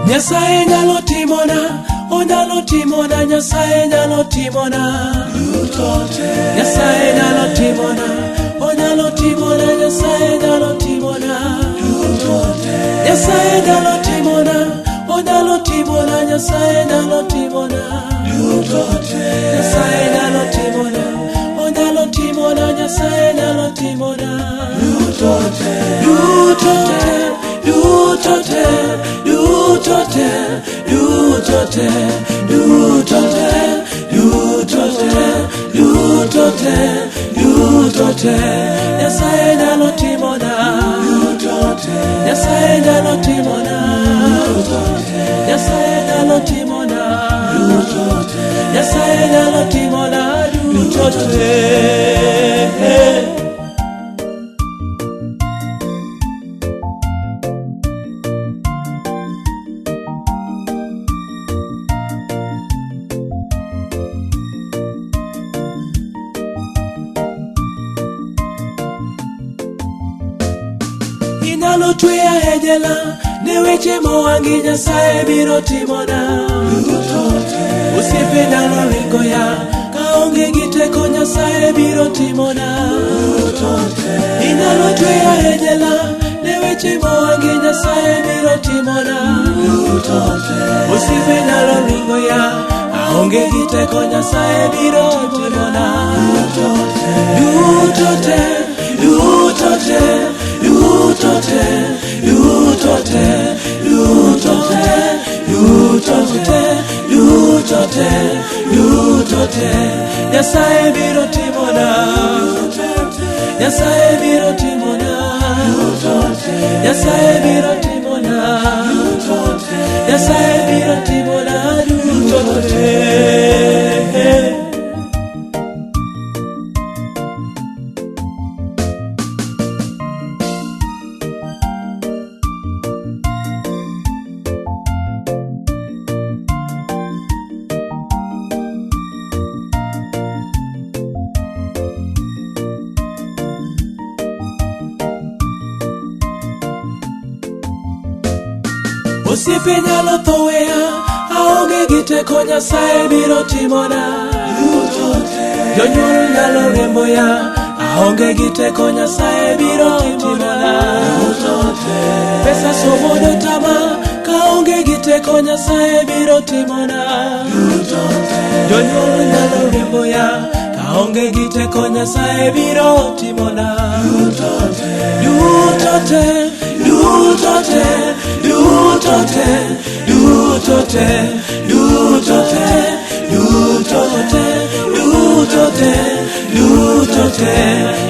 Nyasaye nyalo timona, onyalo timona, Nyasaye nyalo timona. Nyasaye nyalo timona, onyalo timona, Nyasaye nyalo timona. Nyasaye nyalo timona, onyalo timona, Nyasaye nyalo timona. Nyasaye nyalo timona, onyalo timona, Nyasaye nyalo timona. Duto te, duto te, duto te, duto te, duto te, duto te, duto te, duto te. Nyasaye nyalo timona, Nyasaye nyalo timona, Nyasaye nyalo timona, Nyasaye nyalo timona duto te. Inyalo tweya e jela ne weche mowangi Nyasaye biro timona. Osiepe nyalo ringo ya kaonge gi teko Nyasaye biro timona. Inyalo tweya e jela ne weche mowangi Nyasaye biro timona. Osiepe nyalo ringo ya aonge gi teko Nyasaye biro timona. Duto te, duto te, duto te, duto te, duto te, duto te, duto te, duto te. Nyasaye biro timona. Nyasaye biro timona. Nyasaye biro timona. Nyasaye biro timona duto te. Osiepe nyalo tho weya, aonge gi teko Nyasaye biro timona. Jonyuol nyalo riembo ya, aonge gi teko Nyasaye biro timona. Pesa somo dotama, kaonge gi teko Nyasaye biro timona. Jonyuol nyalo riembo ya, kaonge gi teko Nyasaye biro timona. Duto te, duto te, duto te, duto te, duto te, duto te, duto te, duto te.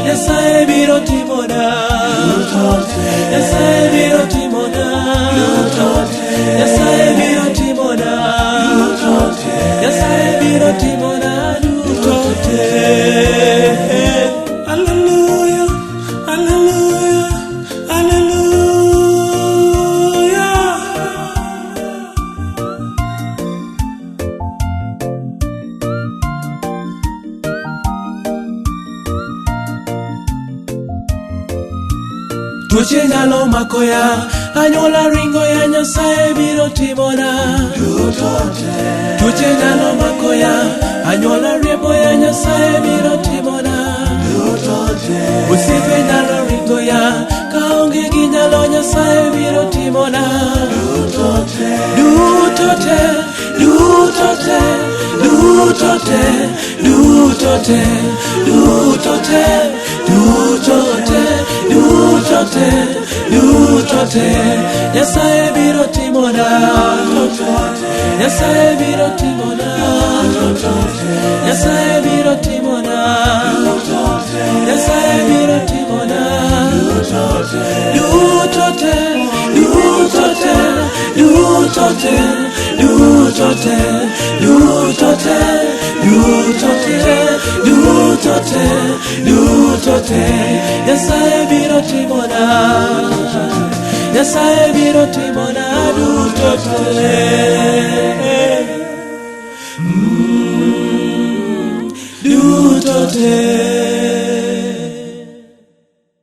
Nyasaye biro timona. Nyasaye biro timona. Nyasaye biro timona. Nyasaye biro timona duto te. Hallelujah, hallelujah, hallelujah. Tuoche nyalo mako ya, anyuola ringo ya, Nyasaye biro timona. Tuoche nyalo mako ya, anyuola riembo ya, Nyasaye biro timona. Osiepe nyalo ringo ya, kaonge gi nyalo Nyasaye biro timona. Duto te, duto te, duto te, duto te, duto te, duto te, duto te, duto te. Nyasaye biro timona. Nyasaye biro timona. Nyasaye biro timona. Nyasaye biro timona. Duto te, duto te, duto te, duto te, duto te, duto te, duto te, duto te. Nyasaye biro timona. Nyasaye biro timona duto te. Duto te.